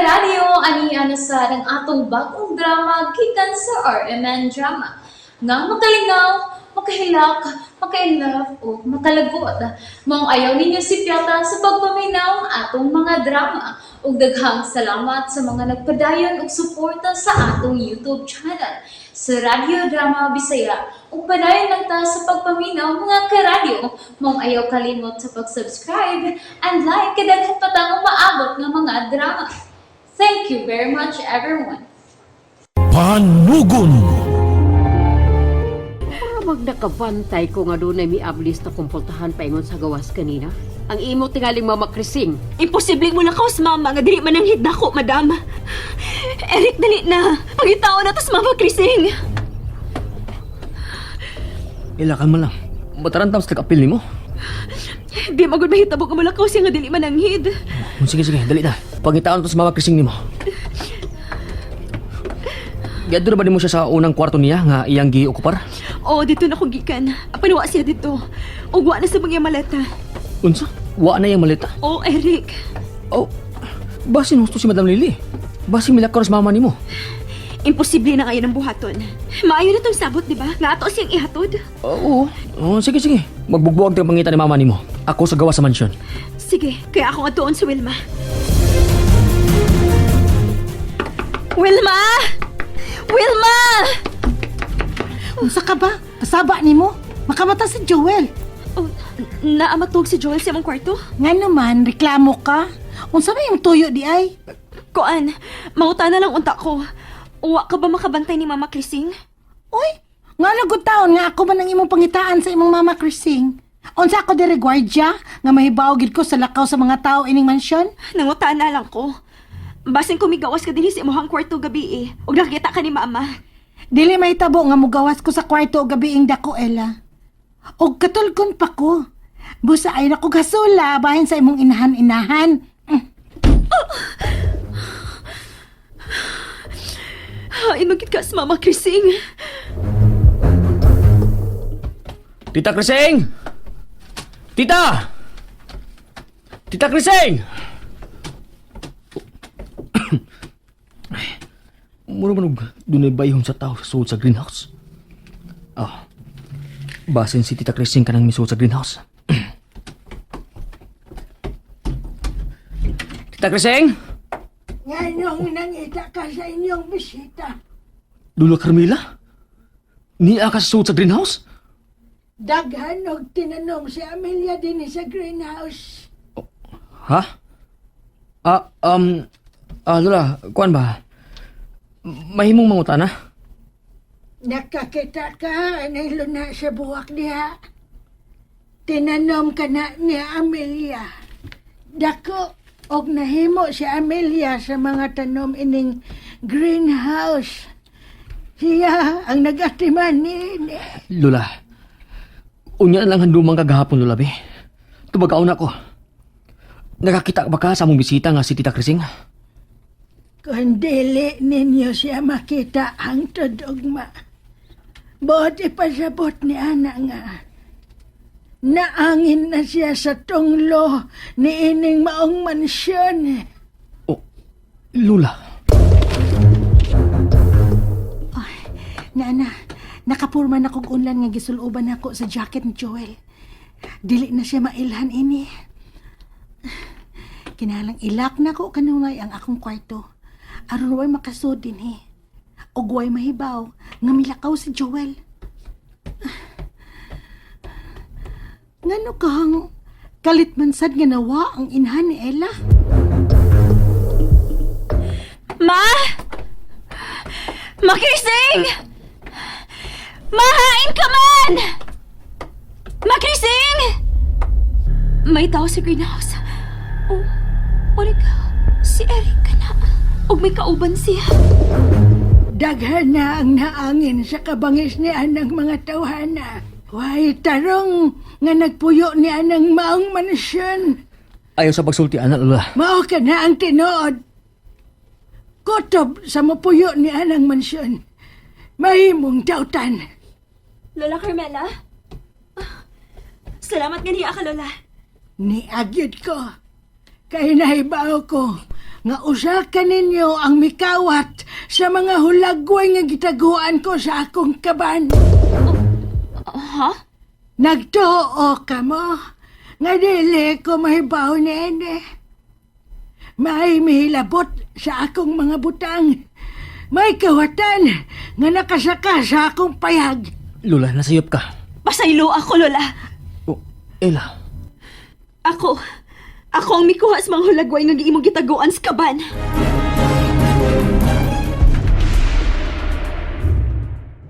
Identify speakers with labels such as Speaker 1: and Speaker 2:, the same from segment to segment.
Speaker 1: Karadyo, ani na sa ang atong bagong drama gikan sa RMN Drama. Nga makalingaw, makahilak, makainlove o makalagot. Maong ayaw ninyo sipyata sa pagpaminaw ang atong mga drama. Ug daghang salamat sa mga nagpadayon og suporta sa atong YouTube channel sa Radyo Drama Bisaya. Ug padayon lang ta sa pagpaminaw, mga karadyo. Maong ayaw kalimot sa pag-subscribe and like kay daghan pa tang umaabot nga mga drama. Thank you very much, everyone.
Speaker 2: Panugon.
Speaker 3: Para magnakabantay ko nga dunay miablis na kumpultahan paingon sa gawas kanina. Ang imo tingaling Mama Krising.
Speaker 4: Imposible mo lakaw mama nga dili man ang hidnako, madam. Eric, dali na. Pangitao na to sa Mama Krising.
Speaker 5: Ilakan mo lang. Matarantam sa apil nimo.
Speaker 4: Di magud mahitabo nga mulakaw siya nga dili man ang hid.
Speaker 5: Sige, sige, dali na. Pangitaan to sa Mama Krising nimo. Giadto na ba nimo siya sa unang kwarto niya nga iyang giokupar?
Speaker 4: Oo, dito na ko gikan. Apan wa siya dito. Ug wa na sa mga maleta.
Speaker 5: Unsa? Wa na iyang maleta.
Speaker 4: Oh, Eric.
Speaker 5: Oh, basin husto si Madam Lily. Basin milakaw sa mama nimo.
Speaker 4: Imposible na ngayon ang buhaton. Maayo na tong sabot, di ba? Nga ato siyang ihatod.
Speaker 5: Oo. Oh, sige, sige. Magbugbuag tayong pangita ni mama nimo. Ako sa gawa sa mansyon.
Speaker 4: Sige, kaya ako nga doon si Wilma. Wilma! Wilma!
Speaker 6: Unsa ka ba? Pasaba nimo? Makamata si Joel.
Speaker 4: Oh, naamatog si Joel sa imong kwarto?
Speaker 6: Nga naman, reklamo ka. Unsa may imong tuyo di ay?
Speaker 4: Kuan, manguta na lang unta ko. Uwa ka ba makabantay ni Mama Krising?
Speaker 6: Uy, nga lagod taon nga ako man ang imong pangitaan sa imong Mama Krising. Unsa ako diri gwardya nga mahibaw gid ko sa lakaw sa mga tao ining mansyon?
Speaker 4: Nanguta na lang ko. Basin kumigawas ka dinhi sa imong kwarto gabi eh. Ug nakita ka ni Mama.
Speaker 6: Dili mahitabo nga mugawas ko sa kwarto og gabiing dako, Ella. Og katulgon pa ko. Busa ay nako gasula bahin sa imong inahan-inahan.
Speaker 4: Hain magkit ka sa Mama Krising.
Speaker 5: Tita Krising! Tita! Tita Krising! Mura man og dunay bayhon sa tao sa sulod sa greenhouse. Ah. Basin si Tita Krising kanang misuod sa greenhouse. Tita Krising!
Speaker 6: Ngayong nangita ka sa inyong bisita.
Speaker 5: Lula Carmela? Niya ka sa sulod sa greenhouse?
Speaker 6: Daghan og tinanom si Amelia din sa greenhouse.
Speaker 5: Ha? Ah, Lola, kuan ba? Mahimong mangutana?
Speaker 6: Nakakita ka anay luna sa buwak diha. Tinanom ka na ni Amelia. Dako og nahimo si Amelia sa mga tanom ining greenhouse. Siya ang nagatiman ni
Speaker 5: Lola, unya na lang handumang kagahapon, Lola, be. Tubagaw na ko. Nakakita ba ka sa among bisita nga si Tita Krising?
Speaker 6: Kung dili ninyo siya makita ang ugma. Buot ipasabot ni ana nga. Naangin na siya sa tunglo ni ining maong mansyon.
Speaker 5: Oh, Lola.
Speaker 6: Nana, nakapurma na kog unlan nga gisuloban nako sa jacket ni Joel. Dili na siya mailhan ini. Kinalang ilak na ko kanunay ang akong kwarto. Aron way makasud dinhi. Og way mahibaw nga milakaw si Joel. Ngano kahang kalit man sad nga nawa ang inhan ni Ella?
Speaker 4: Ma! Ma Krising! Mahain ka man! Ma Krising! May tao sa greenhouse. Oh, wala ka. Si Eric ka na. Og may kauban siya.
Speaker 6: Daghan na ang naangin sa kabangis ni anang mga tawhana. Way tarong nga nagpuyo ni anang maong mansyon.
Speaker 5: Ayaw sa pagsulti, anak, Lola.
Speaker 6: Mao ka na ang tinuod. Kutob sa mapuyo ni anang mansyon. Mahimong dautan.
Speaker 4: Lola Carmela? Ah, salamat nga niya ka, Lola.
Speaker 6: Niagyod ko. Kay nahibaw ko Nga usa ka ninyo ang mikawat sa mga hulagway nga gitaguan ko sa akong kaban.
Speaker 4: Ha?
Speaker 6: Nagtuo ka mo nga dili ko mahibaw ni ene. May mihilabot sa akong mga butang. May kawatan nga nakasaka sa akong payag.
Speaker 5: Lola, nasayop ka.
Speaker 4: Pasaylo ako, Lola.
Speaker 5: Oh, Ella,
Speaker 4: Ako. Ako ang mikuha sa mga hulagway nga giimong gitaguan sa kaban.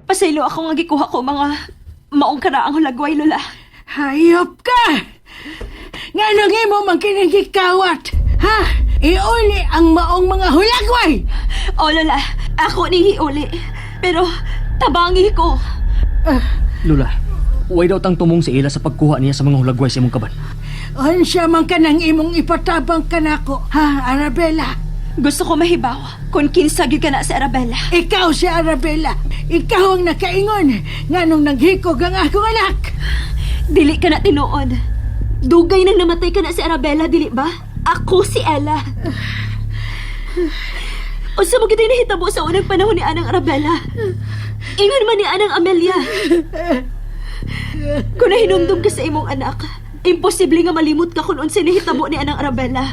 Speaker 4: Pasaylo ako nga gikuha ko mga maong karaang hulagway, Lola.
Speaker 6: Hayop ka! Nga nang imo man kining gikawat, ha? Iuli ang maong mga hulagway!
Speaker 4: O, Lola, ako ni hiuli. Pero tabangi ko.
Speaker 5: Lola, way daw tang tumong si Ella sa pagkuha niya sa mga hulagway sa imong kaban.
Speaker 6: Unsa man ka nang imong ipatabang kanako, ha, Arabella?
Speaker 4: Gusto ko mahibaw kung kinsa gyud ka na si Arabella.
Speaker 6: Ikaw si Arabella. Ikaw ang nakaingon nga nung naghikog ang akong anak.
Speaker 4: Dili ka na tinuod. Dugay nang namatay ka na si Arabella, dili ba? Ako si Ella. Unsa mo gyud nahitabo sa unang panahon ni Anang Arabella? Ingon man ni Anang Amelia. Kung nahinumdum ka sa imong anak, imposible nga malimot ka kung unsay nahitabo ni Anang Arabella.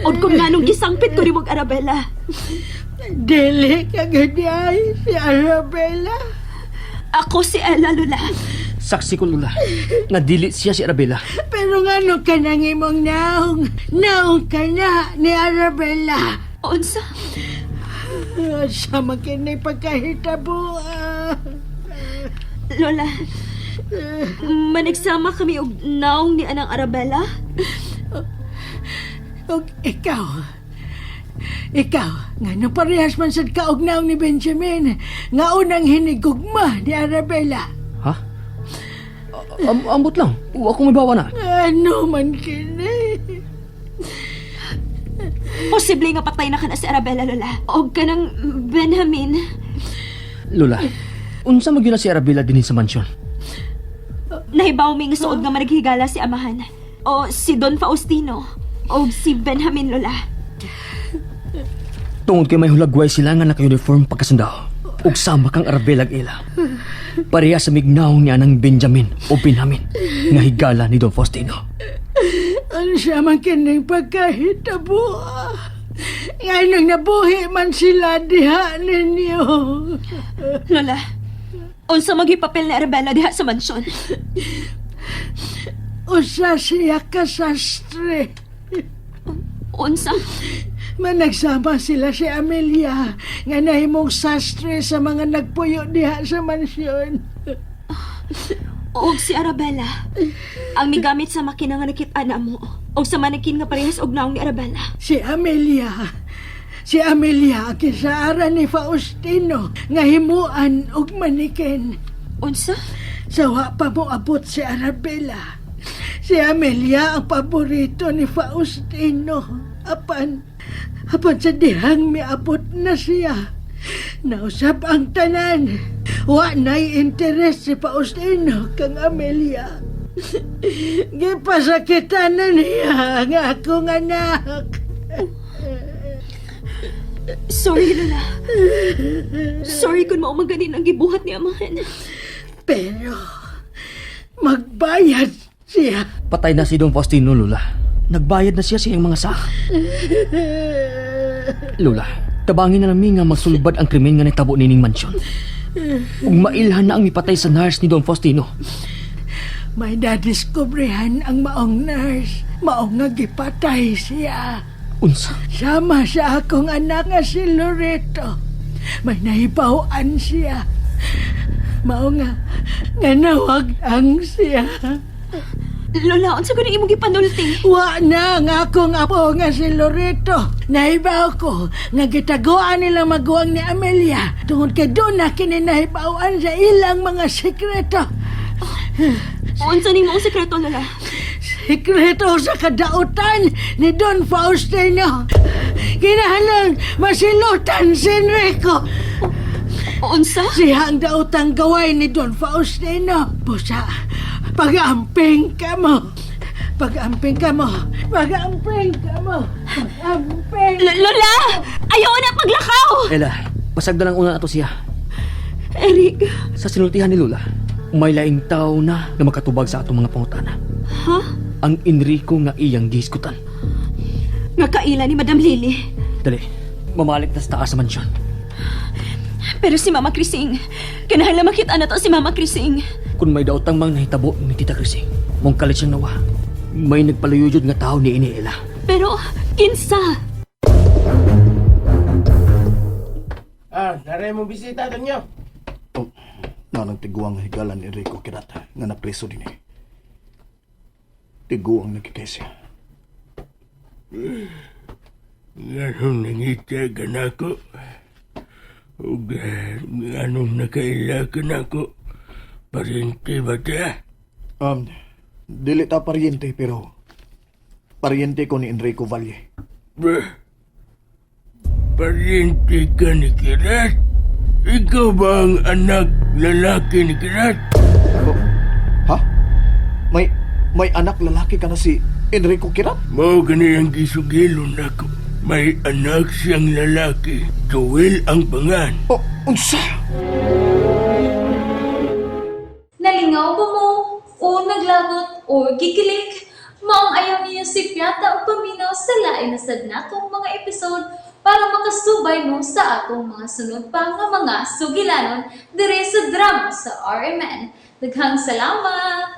Speaker 4: O kung nganong gisangpit ko nimong Arabella.
Speaker 6: Dili ka ganyan si Arabella.
Speaker 4: Ako si Ella, Lola.
Speaker 5: Saksi ko, Lola, nga dili siya si Arabella.
Speaker 6: Pero nga nung ka nang imong naong, naong ka na ni Arabella.
Speaker 4: Unsa?
Speaker 6: Sa makinay pagkahitabo. Ah.
Speaker 4: Lola, managsama kami og naong ni Anang Arabella?
Speaker 6: Og ikaw, ikaw, nga nung parehas man sad ka og naong ni Benjamin, nga unang hinigugma ni Arabella.
Speaker 5: Ha? Ambot lang. Wa ko mabawa na.
Speaker 6: Ano man kini?
Speaker 4: Posible nga patay na ka na si Arabella, Lola. Og ka ng Benjamin.
Speaker 5: Lola, unsa man gyud na si Arabella dinhi sa mansyon?
Speaker 4: Nahibaw mi nga suod nga managhigala si amahan. O si Don Faustino. O si Benjamin, Lola.
Speaker 5: Tungod kay may hulagway sila nga naka-uniform pagkasundao. Ug sama kang Arabella ag Ella. Pareha sa mignaw niya ng Benjamin o Benjamin nga higala ni Don Faustino.
Speaker 6: Unsa man kining pagkahitabo? Nga nung nabuhi man sila diha ninyo.
Speaker 4: Lola, unsa magipapel ni Arabella diha sa mansyon?
Speaker 6: Usa siya kasastre.
Speaker 4: Unsa?
Speaker 6: Managsama sila si Amelia nga nahimong sastre sa mga nagpuyo diha sa mansyon.
Speaker 4: Og si Arabella. Ang migamit sa makina nga nakit-an na mo. Og sa manikin nga parehas og naong ni Arabella.
Speaker 6: Si Amelia. Si Amelia ang kisaaran ni Faustino nga himuan og manikin.
Speaker 4: Unsa?
Speaker 6: Sawa pa mo abot si Arabella. Si Amelia ang paborito ni Faustino. Apan, apan sa dihang miabot na siya. Nausap ang tanan. Wa na'y interes si Faustino kang Amelia. Gipasakitan na niya ang akong anak.
Speaker 4: Sorry, Lola. Sorry kung mao man ganin ang gibuhat ni amahan.
Speaker 6: Pero, magbayad siya.
Speaker 5: Patay na si Don Faustino, Lola. Nagbayad na siya sa iyang mga sak. Lola, tabangin na nami nga magsulbad ang krimen nga nahitabo nining mansyon. Ug mailhan na ang mipatay sa nurse ni Don Faustino.
Speaker 6: May nadiskubrehan ang maong nurse. Maong nga gipatay siya.
Speaker 5: Unsa?
Speaker 6: Sama sa akong anak nga si Loreto. May nahibawan siya. Mao nga, nga nawag ang siya.
Speaker 4: Lola, unsa gani imong gipanulti?
Speaker 6: Wa na ang akong apo nga si Loreto. Nahibaw ko nga gitaguan nilang maguwang ni Amelia tungod kay doon na kini nahibawan sa ilang mga sikreto.
Speaker 4: Unsa nimo ang sekreto, Lola?
Speaker 6: Sikreto sa kadautan ni Don Faustino. Kinahanglan masilutan si Enrico.
Speaker 4: Unsa?
Speaker 6: Siya ang daotang gaway ni Don Faustino. Busa, pag-amping ka mo. Pag-amping ka mo. Pag-amping ka mo. Amping.
Speaker 4: Lola! Ayaw na paglakaw!
Speaker 5: Ella, pasagdan ang una ato siya.
Speaker 4: Eric,
Speaker 5: Sa sinultihan ni Lula, may laing tao na na makatubag sa atong mga pangutana.
Speaker 4: Ha?
Speaker 5: Ang Enrico nga iyang gihisgutan.
Speaker 4: Nga kaila ni Madam Lily.
Speaker 5: Dali, mamalik na sa taas sa mansyon.
Speaker 4: Pero si Mama Krising, kinahanglan makita na to si Mama Krising.
Speaker 5: Kung may daotang mang nahitabo ni Tita Chrissy, mong kalit siyang nawa. May nagpaluyod nga tao ni ini Ella.
Speaker 4: Pero, kinsa?
Speaker 2: Ah, naray mong bisita ninyo.
Speaker 7: Oh, nanang tiguang higalan ni Enrico Kirat nga napreso din eh. Tiguang nagkikesya.
Speaker 2: Nganong nangita ka nako. Ug nganong nakaila ka nako. Parente ba ta?
Speaker 7: Dili ta paryente pero paryente ko ni Enrico Valle.
Speaker 2: Bah, parente ka ni Kirat? Ikaw ba ang anak lalaki ni Kirat?
Speaker 7: Oh, ha? May anak lalaki ka na si Enrico Kirat?
Speaker 2: Mao gani ang gisugilon nako. May anak siyang lalaki. Joel ang pangan.
Speaker 7: Oh, unsa?
Speaker 1: Nalingaw ba mo? O naglagot o gikilig? Maong ayaw niyo si Piata o paminaw sa lain na sad natong mga episode para makasubay mo sa atong mga sunod pa nga mga sugilanon dire sa drama sa RMN. Daghang salamat!